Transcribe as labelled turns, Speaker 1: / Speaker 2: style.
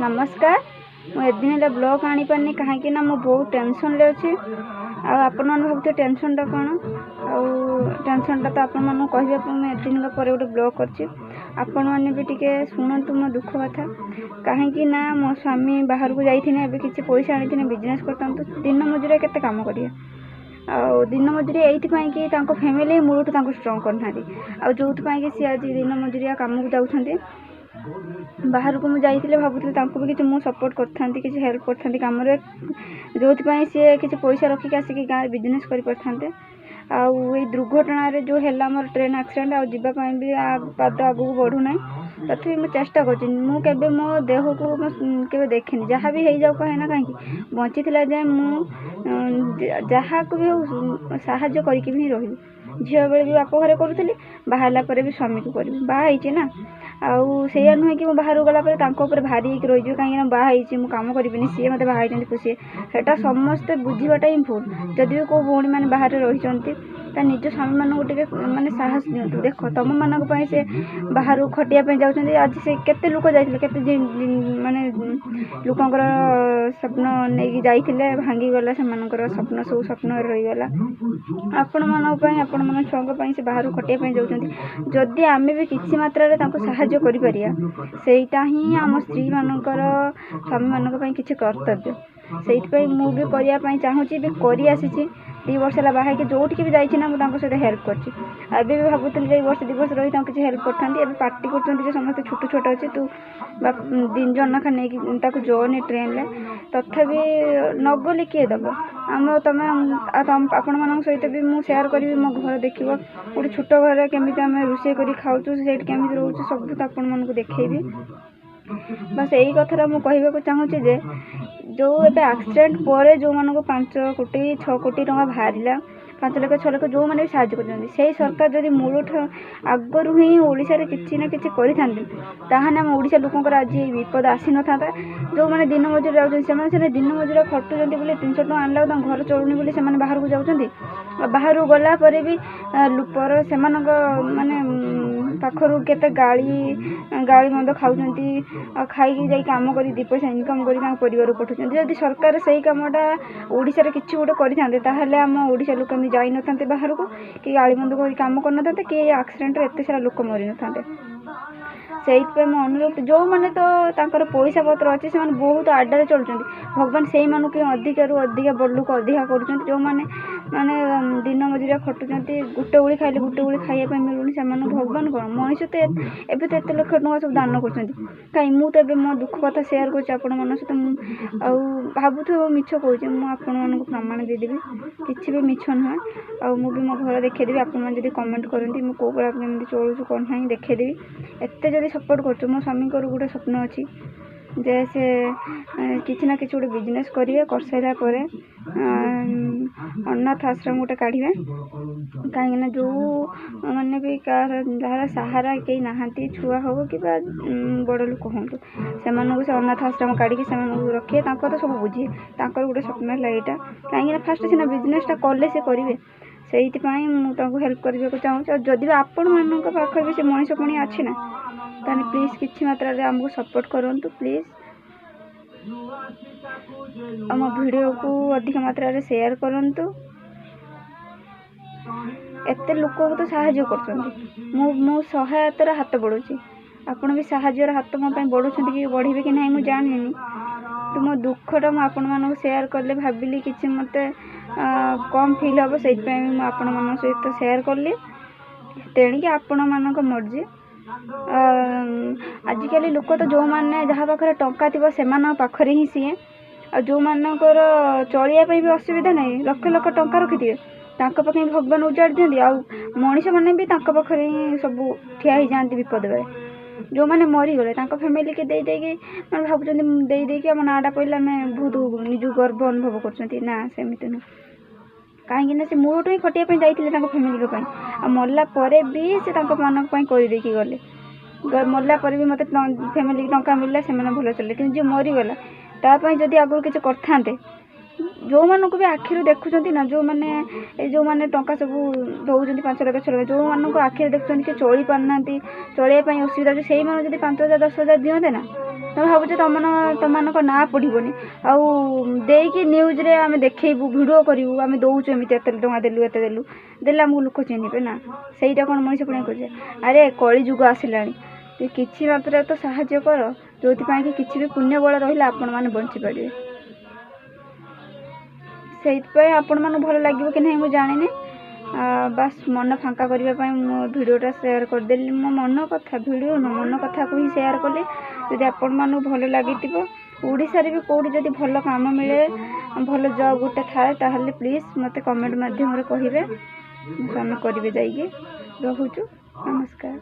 Speaker 1: ନମସ୍କାର। ମୁଁ ଏଦିନ ହେଲା ବ୍ଲଗ୍ ଆଣିପାରିନି, କାହିଁକି ନା ମୁଁ ବହୁତ ଟେନସନ୍ରେ ଅଛି। ଆଉ ଆପଣମାନେ ଭାବୁଥିବେ ଟେନସନ୍ଟା କ'ଣ? ଆଉ ଟେନସନ୍ଟା ତ ଆପଣମାନଙ୍କୁ କହିବା ପାଇଁ ମୁଁ ଏତେ ଦିନ ପରେ ଗୋଟେ ବ୍ଲଗ୍ କରିଛି। ଆପଣମାନେ ବି ଟିକେ ଶୁଣନ୍ତୁ ମୋ ଦୁଃଖ କଥା। କାହିଁକି ନା ମୋ ସ୍ୱାମୀ ବାହାରକୁ ଯାଇଥିଲେ, ଏବେ କିଛି ପଇସା ଆଣିଥିଲେ ବିଜନେସ୍ କରିଥାନ୍ତୁ। ଦିନ ମଜୁରିଆ କେତେ କାମ କରିବେ? ଆଉ ଦିନ ମଜୁରିଆ ଏଇଥିପାଇଁ କି ତାଙ୍କ ଫ୍ୟାମିଲି ମୂଳଠୁ ତାଙ୍କୁ ଷ୍ଟ୍ରଙ୍ଗ କରିନାହାନ୍ତି, ଆଉ ଯେଉଁଥିପାଇଁ କି ସିଏ ଆଜି ଦିନ ମଜୁରିଆ କାମକୁ ଯାଉଛନ୍ତି ବାହାରକୁ। ମୁଁ ଯାଇଥିଲେ ଭାବୁଥିଲି ତାଙ୍କୁ ବି କିଛି ମୁଁ ସପୋର୍ଟ କରିଥାନ୍ତି, କିଛି ହେଲ୍ପ କରିଥାନ୍ତି କାମରେ, ଯେଉଁଥିପାଇଁ ସିଏ କିଛି ପଇସା ରଖିକି ଆସିକି ଗାଁରେ ବିଜନେସ୍ କରିପାରିଥାନ୍ତେ। ଆଉ ଏଇ ଦୁର୍ଘଟଣାରେ ଯେଉଁ ହେଲା ଆମର ଟ୍ରେନ୍ ଆକ୍ସିଡେଣ୍ଟ, ଆଉ ଯିବା ପାଇଁ ବି ପାଦ ଆଗକୁ ବଢ଼ୁନାହିଁ। ତଥାପି ମୁଁ ଚେଷ୍ଟା କରୁଛି। ମୁଁ କେବେ ମୋ ଦେହକୁ ମୁଁ କେବେ ଦେଖିନି, ଯାହା ବି ହେଇଯାଉ କାହିଁ ନା କାହିଁକି, ବଞ୍ଚିଥିଲା ଯାଏଁ ମୁଁ ଯାହାକୁ ବି ହଉ ସାହାଯ୍ୟ କରିକି ବି ରହିବି। ଝିଅ ବେଳେ ବି ବାପ ଘରେ କରୁଥିଲି, ବାହାରିଲା ପରେ ବି ସ୍ୱାମୀକୁ କରିବି। ବାହା ହେଇଛି ନା, ଆଉ ସେଇଆ ନୁହେଁ କି ମୁଁ ବାହାରକୁ ଗଲା ପରେ ତାଙ୍କ ଉପରେ ଭାରି ହେଇକି ରହିଯିବି, କାହିଁକିନା ବାହା ହେଇଛି ମୁଁ କାମ କରିବିନି, ସିଏ ମୋତେ ବାହା ହେଇଛନ୍ତି ଖୁସି। ସେଇଟା ସମସ୍ତେ ବୁଝିବାଟା ହିଁ ଭୁଲ। ଯଦି ବି କେଉଁ ଭଉଣୀମାନେ ବାହାରେ ରହିଛନ୍ତି, ତା ନିଜ ସ୍ୱାମୀମାନଙ୍କୁ ଟିକେ ମାନେ ସାହସ ଦିଅନ୍ତୁ। ଦେଖ, ତୁମମାନଙ୍କ ପାଇଁ ସେ ବାହାରକୁ ଖଟିବା ପାଇଁ ଯାଉଛନ୍ତି। ଆଜି ସେ କେତେ ଲୋକ ଯାଇଥିଲେ, କେତେ ମାନେ ଲୋକଙ୍କର ସ୍ୱପ୍ନ ନେଇକି ଯାଇଥିଲେ, ଭାଙ୍ଗିଗଲା ସେମାନଙ୍କର ସ୍ୱପ୍ନ, ସବୁ ସ୍ୱପ୍ନରେ ରହିଗଲା। ଆପଣମାନଙ୍କ ପାଇଁ, ଆପଣମାନଙ୍କ ଛୁଆଙ୍କ ପାଇଁ ସେ ବାହାରକୁ ଖଟିବା ପାଇଁ ଯାଉଛନ୍ତି। ଯଦି ଆମେ ବି କିଛି ମାତ୍ରାରେ ତାଙ୍କୁ ସାହାଯ୍ୟ କରିପାରିବା, ସେଇଟା ହିଁ ଆମ ସ୍ତ୍ରୀମାନଙ୍କର ସ୍ୱାମୀମାନଙ୍କ ପାଇଁ କିଛି କର୍ତ୍ତବ୍ୟ। ସେଇଥିପାଇଁ ମୁଁ ବି କରିବା ପାଇଁ ଚାହୁଁଛି, ବି କରି ଆସିଛି। 2 ବର୍ଷ ହେଲା ବାହା ହେଇକି ଯେଉଁଠିକି ବି ଯାଇଛି ନା, ମୁଁ ତାଙ୍କ ସହିତ ହେଲ୍ପ କରିଛି। ଏବେ ବି ଭାବୁଥିଲି ଯେ ଏଇ ବର୍ଷ 2 ବର୍ଷ ରହି ତାଙ୍କୁ କିଛି ହେଲ୍ପ କରିଥାନ୍ତି। ଏବେ ପାଟି କରୁଛନ୍ତି ଯେ ସମସ୍ତେ ଛୋଟ ଛୋଟ ଅଛି, ତୁ ବା 2 ଜଣ ଲେଖା ନେଇକି ତାକୁ ଯାଅନି ଟ୍ରେନ୍ରେ। ତଥାପି ନଗଲେ କିଏ ଦେବ? ଆମ ତୁମେ ଆଉ ଆପଣମାନଙ୍କ ସହିତ ବି ମୁଁ ସେୟାର କରିବି। ମୋ ଘର ଦେଖିବ, ଗୋଟେ ଛୋଟ ଘରେ କେମିତି ଆମେ ରୋଷେଇ କରି ଖାଉଛୁ, ସେଇଠି କେମିତି ରହୁଛୁ, ସବୁ ତ ଆପଣମାନଙ୍କୁ ଦେଖେଇବି। ବାସ୍, ଏଇ କଥାଟା ମୁଁ କହିବାକୁ ଚାହୁଁଛି ଯେ ଯେଉଁ ଏବେ ଆକ୍ସିଡେଣ୍ଟ ପରେ ଯେଉଁମାନଙ୍କୁ 5 କୋଟି 6 କୋଟି ଟଙ୍କା ବାହାରିଲା, 5 ଲକ୍ଷ 6 ଲକ୍ଷ ଯେଉଁମାନେ ବି ସାହାଯ୍ୟ କରୁଛନ୍ତି, ସେଇ ସରକାର ଯଦି ମୂଳଠୁ ଆଗରୁ ହିଁ ଓଡ଼ିଶାରେ କିଛି ନା କିଛି କରିଥାନ୍ତେ, ତାହେଲେ ଆମ ଓଡ଼ିଶା ଲୋକଙ୍କର ଆଜି ଏଇ ବିପଦ ଆସିନଥାନ୍ତା। ଯେଉଁମାନେ ଦିନ ମଜୁରି ଯାଉଛନ୍ତି, ସେମାନେ ସିନା ଦିନ ମଜୁରିଆ ଖଟୁଛନ୍ତି ବୋଲି 300 ଟଙ୍କା ଆଣିଲା ତାଙ୍କ ଘର ଚଳୁନି ବୋଲି ସେମାନେ ବାହାରକୁ ଯାଉଛନ୍ତି। ଆଉ ବାହାରକୁ ଗଲା ପରେ ବି ପର ସେମାନଙ୍କ ମାନେ ପାଖରୁ କେତେ ଗାଳି ଗାଳି ମନ୍ଦ ଖାଉଛନ୍ତି, ଆଉ ଖାଇକି ଯାଇ କାମ କରି 2 ପଇସା ଇନକମ୍ କରି ତାଙ୍କ ପରିବାରକୁ ପଠାଉଛନ୍ତି। ଯଦି ସରକାର ସେଇ କାମଟା ଓଡ଼ିଶାରେ କିଛି ଗୋଟେ କରିଥାନ୍ତେ, ତାହେଲେ ଆମ ଓଡ଼ିଶା ଲୋକ ଏମିତି ଯାଇନଥାନ୍ତେ ବାହାରକୁ, କି ଗାଳି ମନ୍ଦ କରି କାମ କରିନଥାନ୍ତେ, କି ଆକ୍ସିଡେଣ୍ଟରେ ଏତେ ସାରା ଲୋକ ମରିନଥାନ୍ତେ। ସେଇଥିପାଇଁ ମୁଁ ଅନୁରୋଧ, ଯେଉଁମାନେ ତ ତାଙ୍କର ପଇସା ପତ୍ର ଅଛି, ସେମାନେ ବହୁତ ଆଡ଼ାରେ ଚଳୁଛନ୍ତି, ଭଗବାନ ସେଇମାନଙ୍କୁ ହିଁ ଅଧିକାରୁ ଅଧିକା ବଡ଼ ଲୋକ ଅଧିକା କରୁଛନ୍ତି। ଯେଉଁମାନେ ମାନେ ଦିନ ମଜୁରିଆ ଖଟୁଛନ୍ତି, ଗୋଟେ ଓଳି ଖାଇଲେ ଗୋଟେ ଓଳି ଖାଇବା ପାଇଁ ମିଳୁନି, ସେମାନଙ୍କୁ ଭଗବାନ କ'ଣ ମଣିଷ ତ ଏବେ ତ ଏତେ ଲକ୍ଷ ଟଙ୍କା ସବୁ ଦାନ କରୁଛନ୍ତି କାଇଁ? ମୁଁ ତ ଏବେ ମୋ ଦୁଃଖ କଥା ସେୟାର କରୁଛି ଆପଣମାନଙ୍କ ସହିତ। ମୁଁ ଆଉ ଭାବୁଥିବ ମିଛ କହୁଛି, ମୁଁ ଆପଣମାନଙ୍କୁ ପ୍ରମାଣ ଦେଇଦେବି, କିଛି ବି ମିଛ ନୁହେଁ। ଆଉ ମୁଁ ବି ମୋ ଘର ଦେଖେଇଦେବି। ଆପଣମାନେ ଯଦି କମେଣ୍ଟ କରନ୍ତି, ମୁଁ କେଉଁ ଭଳିଆ କେମିତି ଚଳୁଛୁ କ'ଣ ନାହିଁ ଦେଖେଇଦେବି। ଏତେ ଯଦି ସପୋର୍ଟ କରୁଛୁ, ମୋ ସ୍ୱାମୀଙ୍କର ଗୋଟେ ସ୍ୱପ୍ନ ଅଛି ଯେ ସେ କିଛି ନା କିଛି ଗୋଟେ ବିଜନେସ୍ କରିବେ, କରିସାରିଲା ପରେ ଅନାଥ ଆଶ୍ରମ ଗୋଟେ କାଢ଼ିବେ। କାହିଁକିନା ଯେଉଁ ମାନେ ବି କାହାର ଯାହାର ସାହାରା କେହି ନାହାନ୍ତି, ଛୁଆ ହଉ କିମ୍ବା ବଡ଼ ଲୋକ ହୁଅନ୍ତୁ, ସେମାନଙ୍କୁ ସେ ଅନାଥ ଆଶ୍ରମ କାଢ଼ିକି ସେମାନଙ୍କୁ ରଖିବେ, ତାଙ୍କର ସବୁ ବୁଝିବେ। ତାଙ୍କର ଗୋଟେ ସ୍ୱପ୍ନ ହେଲା ଏଇଟା। କାହିଁକିନା ଫାଷ୍ଟ ସିନା ବିଜନେସ୍ଟା କଲେ ସେ କରିବେ। ସେଇଥିପାଇଁ ମୁଁ ତାଙ୍କୁ ହେଲ୍ପ କରିବାକୁ ଚାହୁଁଛି। ଆଉ ଯଦି ବି ଆପଣମାନଙ୍କ ପାଖରେ ବି ସେ ମଣିଷ ପଣିଆ ଅଛି ନା, ତାହେଲେ ପ୍ଲିଜ୍ କିଛି ମାତ୍ରାରେ ଆମକୁ ସପୋର୍ଟ କରନ୍ତୁ ପ୍ଲିଜ୍। ଆମ ଭିଡ଼ିଓକୁ ଅଧିକ ମାତ୍ରାରେ ସେୟାର କରନ୍ତୁ। ଏତେ ଲୋକକୁ ତ ସାହାଯ୍ୟ କରୁଛନ୍ତି, ମୁଁ ସହାୟତାର ହାତ ବଢ଼ୁଛି, ଆପଣ ବି ସାହାଯ୍ୟର ହାତ ମୋ ପାଇଁ ବଢ଼ୁଛନ୍ତି କି ବଢ଼ିବେ କି ନାହିଁ ମୁଁ ଜାଣିନି। ତ ମୋ ଦୁଃଖଟା ମୁଁ ଆପଣମାନଙ୍କୁ ସେୟାର କଲେ ଭାବିଲି କିଛି ମୋତେ କମ୍ ଫିଲ୍ ହେବ, ସେଇଥିପାଇଁ ମୁଁ ଆପଣମାନଙ୍କ ସହିତ ସେୟାର କଲି। ତେଣିକି ଆପଣମାନଙ୍କ ମର୍ଜି। ଆଜିକାଲି ଲୋକ ତ ଯେଉଁମାନେ ଯାହା ପାଖରେ ଟଙ୍କା ଥିବ ସେମାନଙ୍କ ପାଖରେ ହିଁ ସିଏ, ଆଉ ଯେଉଁମାନଙ୍କର ଚଳିବା ପାଇଁ ବି ଅସୁବିଧା ନାହିଁ, ଲକ୍ଷ ଲକ୍ଷ ଟଙ୍କା ରଖିଥିବେ, ତାଙ୍କ ପାଖେ ହିଁ ଭଗବାନ ଉଜାଡ଼ି ଦିଅନ୍ତି। ଆଉ ମଣିଷମାନେ ବି ତାଙ୍କ ପାଖରେ ହିଁ ସବୁ ଠିଆ ହେଇଯାଆନ୍ତି ବିପଦ ବେଳେ। ଯେଉଁମାନେ ମରିଗଲେ ତାଙ୍କ ଫ୍ୟାମିଲିକି ଦେଇ ଦେଇକି ମାନେ ଭାବୁଛନ୍ତି ଦେଇ ଦେଇକି ଆମ ନାଁଟା ପଡ଼ିଲେ ଆମେ ବହୁତ ନିଜକୁ ଗର୍ବ ଅନୁଭବ କରୁଛନ୍ତି। ନା, ସେମିତି ନୁହଁ। କାହିଁକିନା ସେ ମୂଳଠୁ ହିଁ ଖଟିବା ପାଇଁ ଯାଇଥିଲେ ତାଙ୍କ ଫ୍ୟାମିଲିଙ୍କ ପାଇଁ, ଆଉ ମଲା ପରେ ବି ସେ ତାଙ୍କ ମାନଙ୍କ ପାଇଁ କରିଦେଇକି ଗଲେ। ମଲା ପରେ ବି ମୋତେ ଫ୍ୟାମିଲିକି ଟଙ୍କା ମିଳିଲା, ସେମାନେ ଭଲ ଚଳିଲେ। କିନ୍ତୁ ଯିଏ ମରିଗଲା ତା ପାଇଁ ଯଦି ଆଗରୁ କିଛି କରିଥାନ୍ତେ, ଯେଉଁମାନଙ୍କୁ ବି ଆଖିରୁ ଦେଖୁଛନ୍ତି ନା, ଯେଉଁମାନେ ଏ ଯେଉଁମାନେ ଟଙ୍କା ସବୁ ଦେଉଛନ୍ତି 5 ଲକ୍ଷ, 6 ଲକ୍ଷ, ଯେଉଁମାନଙ୍କୁ ଆଖିରେ ଦେଖୁଛନ୍ତି କି ଚଳି ପାରୁନାହାନ୍ତି, ଚଳିବା ପାଇଁ ଅସୁବିଧା ହେଉଛି, ସେଇମାନଙ୍କୁ ଯଦି 5 ହଜାର, 10 ହଜାର ଦିଅନ୍ତେ ନା, ତମେ ଭାବୁଛ ତମମାନଙ୍କ ନାଁ ପଡ଼ିବନି? ଆଉ ଦେଇକି ନ୍ୟୁଜ୍ରେ ଆମେ ଦେଖେଇବୁ, ଭିଡ଼ିଓ କରିବୁ, ଆମେ ଦେଉଛୁ ଏମିତି, ଏତେ ଟଙ୍କା ଦେଲୁ, ଏତେ ଦେଲୁ, ଦେଲେ ଆମକୁ ଲୋକ ଚିହ୍ନିବେ ନା। ସେଇଟା କ'ଣ ମଣିଷ ପୁଣି କରୁଛେ? ଆରେ, କଳି ଯୁଗ ଆସିଲାଣି, କିଛି ମାତ୍ରାରେ ତ ସାହାଯ୍ୟ କର, ଯେଉଁଥିପାଇଁ କି କିଛି ବି ପୁଣ୍ୟ ବଳ ରହିଲେ ଆପଣମାନେ ବଞ୍ଚିପାରିବେ। ସେଇଥିପାଇଁ ଆପଣମାନଙ୍କୁ ଭଲ ଲାଗିବ କି ନାହିଁ ମୁଁ ଜାଣିନି, ବାସ୍ ମନ ଫାଙ୍କା କରିବା ପାଇଁ ମୁଁ ଭିଡ଼ିଓଟା ସେୟାର କରିଦେଲି। ମୋ ମନ କଥା, ଭିଡ଼ିଓ ନୁହଁ, ମନ କଥାକୁ ହିଁ ସେୟାର କଲି। ଯଦି ଆପଣମାନଙ୍କୁ ଭଲ ଲାଗିଥିବ, ଓଡ଼ିଶାରେ ବି କେଉଁଠି ଯଦି ଭଲ କାମ ମିଳେ, ଭଲ ଜବ୍ ଗୋଟେ ଥାଏ, ତାହେଲେ ପ୍ଲିଜ୍ ମୋତେ କମେଣ୍ଟ ମାଧ୍ୟମରେ କହିବେ। ମୋ ସ୍ୱାମୀ କରିବେ ଯାଇକି। ରହୁଛୁ, ନମସ୍କାର।